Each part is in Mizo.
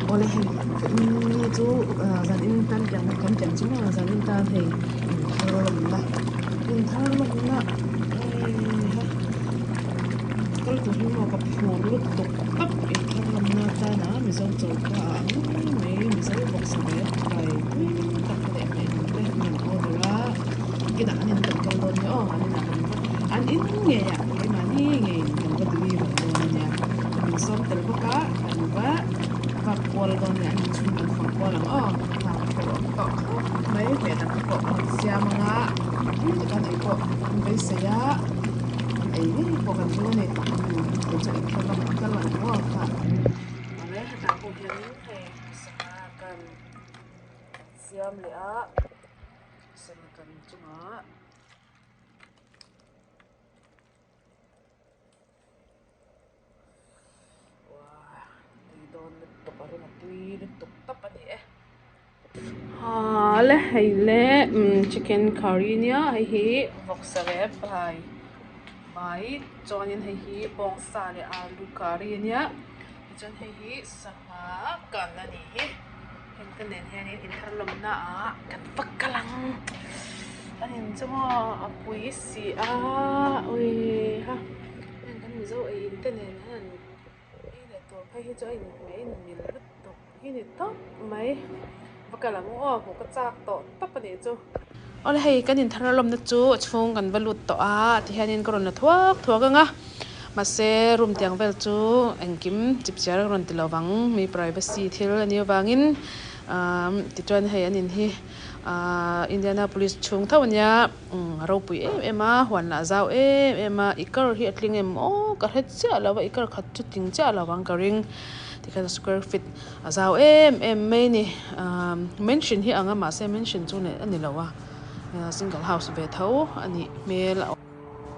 Awle hei ni chu zanin tan pian kan pian chu maw zanin tan hei inthar lawmna inthar lawmna heiha kal tur hi maw ka phur lutuk tawp inthar lawmna atana mizo choka a ang mai mizo vawksa rep bai tui tak leh hmeh lam te an rawn order a kinah an in kan kal dawn nia aw an inah kan va an in ngei ah keimahni ngeiin kan va deliver dawn ania min sawm tel bawk a kan va vak kual dawn nia an inchhung kan fang kual ang aw thla ka phur awm tawh khawp mai hmeh dang te pawh ka rawn siam ang a tui taka an ei pawh an beisei a an ei ngei pawh kan ring a ni kei chu inthar lamah kal ang aw kha. Awle hetah pawh hianin hei sangha kan siam leh a sangha kan chungah. Tui dawn lutuk a ring a tui lutuk tawp a ni e. Haa le hei le chicken curry nia hei hi vawksa rep bai bai chuanin hei hi bawngsa leh alu curry ania tichuan hei hi sangha kan a ni hi heng te nen hianin inthar lawmna ah kan va kal ang a in chu maw a pui si a awii ha heng kan mizo ei in te nen hian ei leh tur phei hi chu a inhmeh a inmil lutuk hi ni tawp mai va kal ang u aw hmuh ka chak tawh tawp a nih chu. Awle hei kan inthar lawmna chu a chhung kan va lut tawh a tihianin ka rawn la thuak thuak ang a mahse room tiang vel chu engkim chip chiar ka rawn ti lo vang mi privacy thil a nih avangin ahh tichuan hei an in hi ahh Indianapolis chhung tho ania a ropui em em a huan lah zau em em a i car hi a tling em aw ka hre chiah lo a i car khat chu tling chiah lo ang ka ring tikhian square feet a zau em em mai a ni ahh mansion hi ang a mahse mansion chu a ni lo a single house ve tho a nih hmel a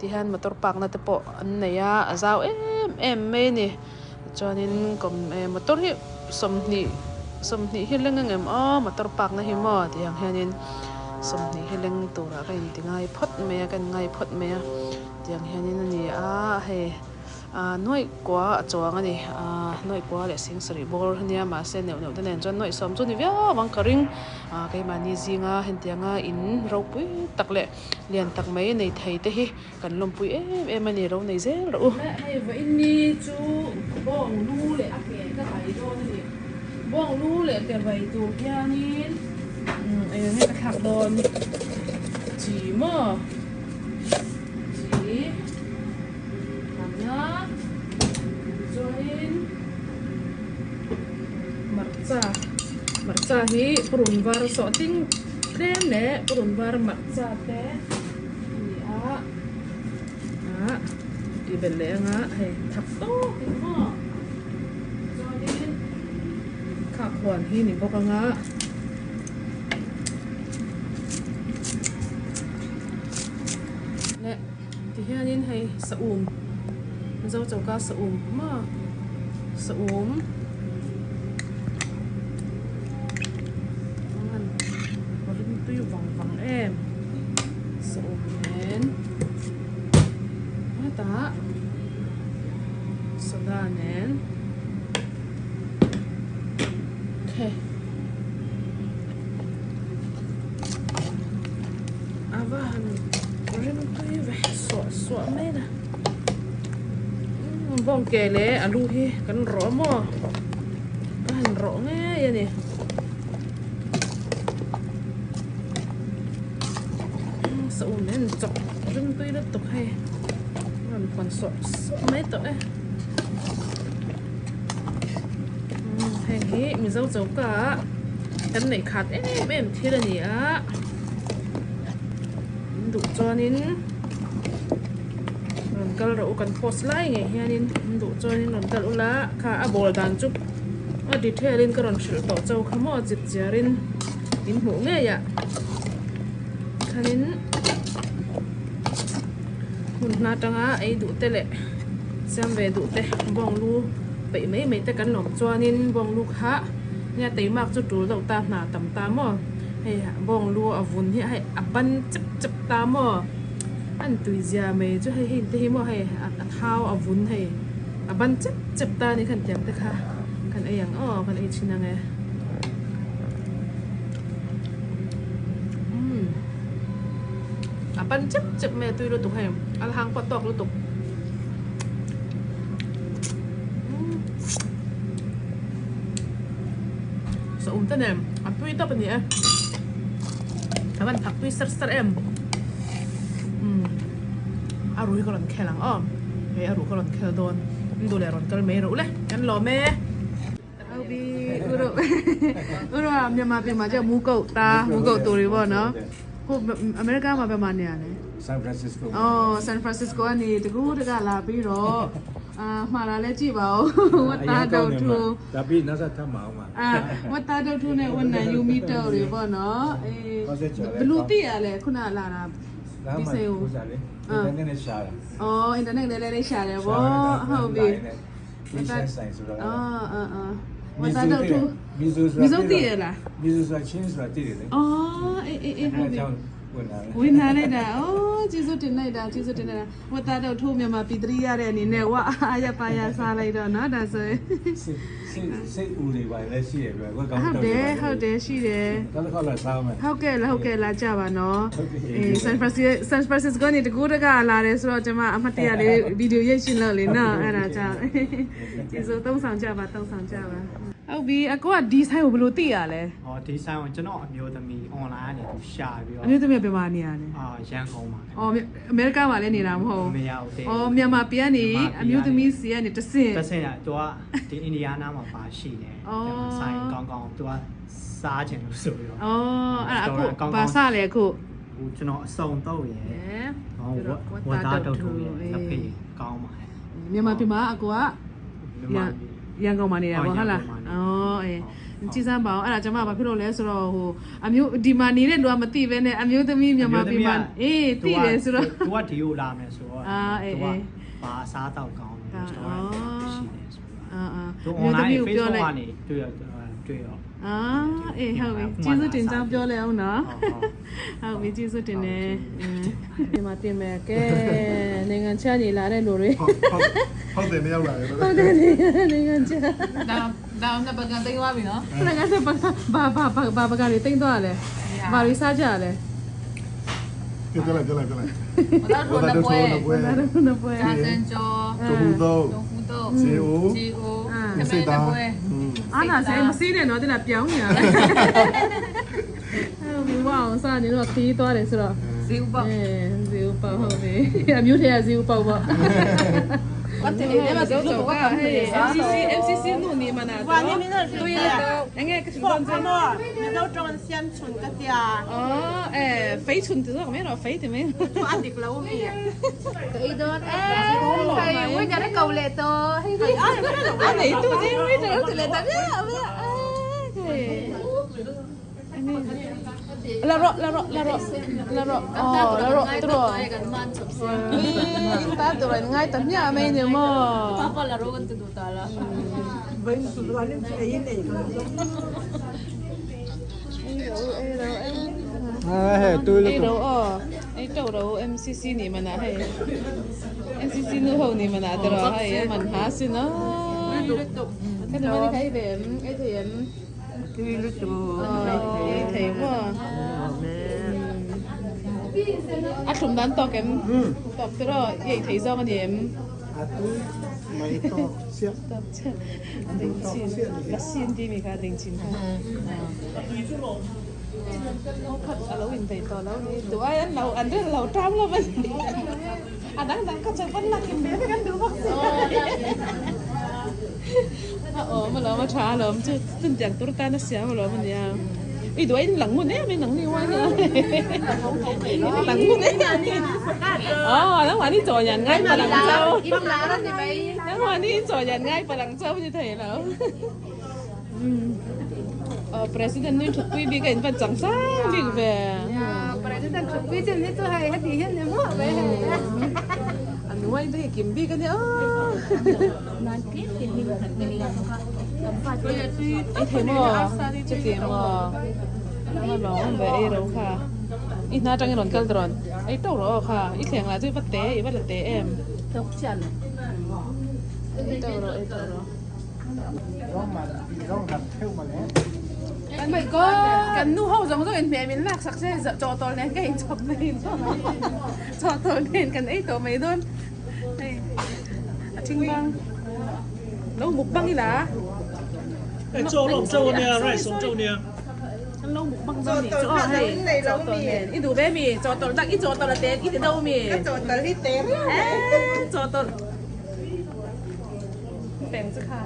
tihian motor park na te pawh an nei a a zau em em mai a ni chuanin kawm eh motor hi sawmhnih sawmhnih hi leng ang em aw motor park na hi maw tih ang hianin sawmhnih hi leng turah ka inti ngai phawt mai a ka in ngai phawt mai a tiang hianin a ni a hei. Aaa nuaih kua a chuang a ni aaa nuaih kua leh sing sarih bawr a nia mahse neuh neuh te nen chuan nuaih sawm chu ni viau ang ka ring aaa keimahni zinga hetianga in ropui tak leh lian tak mai nei thei te hi kan lawmpui em em a ni ro nei zel rawh u. Hei vawiin ni chu bawng lu leh a ke ka vai dawn a ni bawng lu leh ke vai tur hianin eng nge ka thlak dawn chi maw chi. Ania chuanin hmarcha hmarcha hi purun var sawh ting tlem leh purun var hmarcha te a ni a ah tih belh leh anga hei thak tawk in maw chuanin khakhuan hi ni bawk anga. Tihianin hei saum Mizo choka saum maw saum an ring tui vang vang em saum nen hetah soda nen okay. A va han rim tui ve suah suah mai na umm bawng ke leh alu hi kan rawh a maw a han rawh ngei a ni sa um en chawk rim tui lutuk hei a rawn khawn suah suah mai tawh e umm heng hi mizo choka ah kan neih khat em em thil a ni a. In duh chuanin rawn kal rawh u kan post lai ngei hianin in duh chuanin rawn kal ula kha a bawl dan chu a detail in ka rawn hrilh tawh chau kha maw chip chiar in in hmuh ngei ah khanin hmun hma atanga ei duh te leh siam ve duh te bawng lu peih mai mai te kan lawm chuanin bawng lu kha nia teimak chu tul deuh ta hna tam ta maw. Hei bawng lu a vun hi hei a ban chep chep ta maw an tui zia mai chu hei hei te hi maw hei a thau a vun hei a ban chep chep ta a ni khan tiang te kha kan Kan ei ang aw, kan ei chhin ang e. Umm. A pan chep chep mai a tui lutuk hei, a la hang pawh tawk lutuk. Umm. Saum te nen a tui tawp a ni e. A van phak tui sar sar em. Umm. A rui ka rawn khel ang aw. Hei a ruh ka rawn khel dawn. In duh leh rawn kal mai rawh u le. Kan lawm e. Uro Myanmar pi ma che mu ko ta mu ko tu ri bo no. Hu America ma pe ma nia ne. San Francisco. Oh San Francisco ani te gu te ka la pi ro. Ah ma la le chi ba o. Wa ta do thu. Ta pi na sa tha ma ma. Ah wa ta do thu ne wan na you mi to ri bo no. Eh blue ti ya le khuna la la. ဒီ ဆိုင်ကို လေ internet နဲ့ရှာတာ အော် internet နဲ့လည်းလည်းရှာတယ်ဗောဟုတ်ပြီ ဒီဆိုင်ဆိုင်ဆိုတော့ အော်အော်အော်ဝတ်သားတော့သူ မီဇိုဆိုတာ မီဇိုတည်ရလား မီဇိုဆိုတာချင်းဆိုတာတည်တယ်လေ အော်အေးအေးအေးဟုတ်ပြီ ကြောင့်ဝင်လာတယ် ဝင်လာလိုက်တာအော်ကျေးဇူးတင်လိုက်တာကျေးဇူးတင်လိုက်တာဝတ်သားတော့ထိုးမြန်မာပြည်တရိရတဲ့အနေနဲ့ဝအာရပါရစားလိုက်တော့နော်ဒါဆိုရင် စိတ်စိတ်စိတ်ဦးတွေပါလည်းရှိရပြဝက်ကောင်း ဟုတ်တယ်ဟုတ်တယ်ရှိတယ် တော့တစ်ခါလာစားမယ် ဟုတ်ကဲ့လားဟုတ်ကဲ့လာကြပါနော် ဟုတ်ကဲ့ အေး San Francisco San Francisco နေတကူတကလာတယ်ဆိုတော့ကျွန်မအမှတ်တရလေးဗီဒီယိုရိုက်ရှင်းလို့လေနော်အဲ့ဒါကြောင့်ကျေးဇူးသုံးဆောင်ကြပါသုံးဆောင်ကြပါဟုတ်ပြီအကောကဒီဆိုင်ကိုဘယ်လိုသိရလဲ ဟောဒီဆိုင်ကိုကျွန်တော်အမျိုးသမီး online ကနေသူရှာပြီးတော့ အမျိုးသမီးကဘယ်မှာနေရလဲ အာရန်ကုန်ပါခင်ဗျ အော်အမေရိကမှာလည်းနေတာမဟုတ် မရဘူးတဲ့ အော်မြန်မာပြည်ကနေအမျိုးသမီးစီကနေတဆင့် တက်ဆင်ရသူကဒီအိန္ဒိယနားမှာပါရှိတယ် အော် ဒီမှာဆိုင်ကောင်းကောင်းသူကစားခြင်းလို့ဆိုပြီးတော့ အော်အဲ့ဒါအခု ကောင်းကောင်း ဘာစလဲအခု ဟိုကျွန်တော်အစုံတော့ရယ် အဲ ဟောဝတ်သားတုတ်ထုံးရယ်လက်ဖေးကောင်းပါတယ် မြန်မာပြည်မှာအကူက မြန်မာပြည် ရန်ကုန်မှာနေတာပေါ့ ဟုတ် ဟုတ်လား ရန်ကုန်မှာနေ အော်အေး ဟုတ် ကြည်စမ်းပါအောင်အဲ့ဒါကျွန်မဘာဖြစ်လို့လဲဆိုတော့ဟိုအမျိုးဒီမှာနေတဲ့လူကမသိပဲနဲ့အမျိုးသမီးမြန်မာပြည်မှာအေးသိတယ်ဆိုတော့ သူကဒီကိုလာမယ်ဆိုတော့ အာအေး သူက အေး ဘာအစားတော့ကောင်းတယ် ဒါ restaurant ရှိတယ်ဆိုတော့ အာအာ သူ အမျိုး online သမီးကိုပြော Facebook လိုက် ကနေတွေ့ရတွေ့ရော အာအေးဟုတ်ပြီကျေးဇူးတင်ကြောင်းပြောလဲအောင်နော် ဟုတ် ဟုတ်ပြီကျေးဇူးတင်တယ်ဒီမှာတင်မယ်ကဲနိုင်ငံချနေလာတဲ့လူတွေ ဟုတ်ဟုတ်တယ်မရောက်လာဘူး ဟုတ်တယ်နိုင်ငံချ ဒါဒါနဲ့ပကံသိမ်းသွားပြီနော် နိုင်ငံချဘာဘာဘာဘာဘာကလေးတင်သွားလဲဘာလေးစားကြလဲ ပြောပြလိုက်ပြောလိုက်ပြောလိုက် 我到时候那ပွဲ ပွဲ ဘာလို့နပွဲ 加珍珠 တူဟူတော့ 东湖豆 ဇေအို 鸡乌 စိတ်သား အာနာဆိုင်မစင်းနဲ့နော်တင်တာပြောင်းနေရလဲဟုတ်ပြီဝအောင်စားနေတော့ခီးသွားတယ်ဆိုတော့ ဈေးဥပေါ အဲဇီဦးပေါဟုတ်ပြီအမျိုးထဲကဇီဦးပေါပေါ့ 我这里那边都是我刚 ဟေး MCC MCC 努你们啊哇，你们那是对了，应该是放什么？你都装先存个家，哦，哎，肥存这个没了，肥的没。做安迪个老米。对的，哎，我家的狗来多，啊，你肚子为什么来的？哎，对。拉罗拉罗拉罗拉罗，哦，拉罗对罗。哎，ta对ngay tấm nhà mày nhỉ mà. 爸လာရောကန်တူတာလာ အဲဟဲ့တွေး A လို့ 楼哦，A 豆楼 MCC 你们啊嘿，MCC 你好你们啊对咯，嘿，问下先咯。睇到你睇边，A 睇人，A 睇喎。啊，同咱读咁，读对咯，A 睇上个点。 အတူမေတော့ဆက် 读切，定钱，那先啲咪卡定钱。我老人哋到老你，对啊，老人哋老贪啦咪。啊，等等，佢就分啦，見咩都跟到乜事。哦，mà lo mà trả lo chứ tin tưởng tôi ta nó xé mà lo mình nha. Ý đuổi lắng một đấy, mình lắng đi qua nữa. Lắng một đấy. Ờ, nó話你做人ngay mà lắng sâu. 那話你做人ngay mà lắng sâu như thế nào? Ờ, president 你出贵比个人份长啥比个呗？ president 出规矩，你做系一啲人么呗？啊，你话你金比个呢？哦。ไอ้เทมอจะเกมอมาลองไปไอ้เราค่ะอีน่าจังไอ้หลอนกันตอนไอ้เต้าหรอค่ะอีแข็งละจุ๊บเตะอีบัดเตะเอ็ม ตกฉัน ไอ้เต้าหรอไอ้เต้าหรอ Kan nu ho zawng zawng in hmeh min lak sak se chawhtawlh nen ka inchhawp mai dawn chawhtawlh nen kan ei tawh mai dawn hei a thing bang lo muk bang ila an lo muk bang dawn nih chu aw hei chawhtawlh nen i duh ve mi chawhtawlh tak i chawhtawlh a tet i ti do mi Chawhtawlh hi te riau mai chawhtawlh peng chu kha.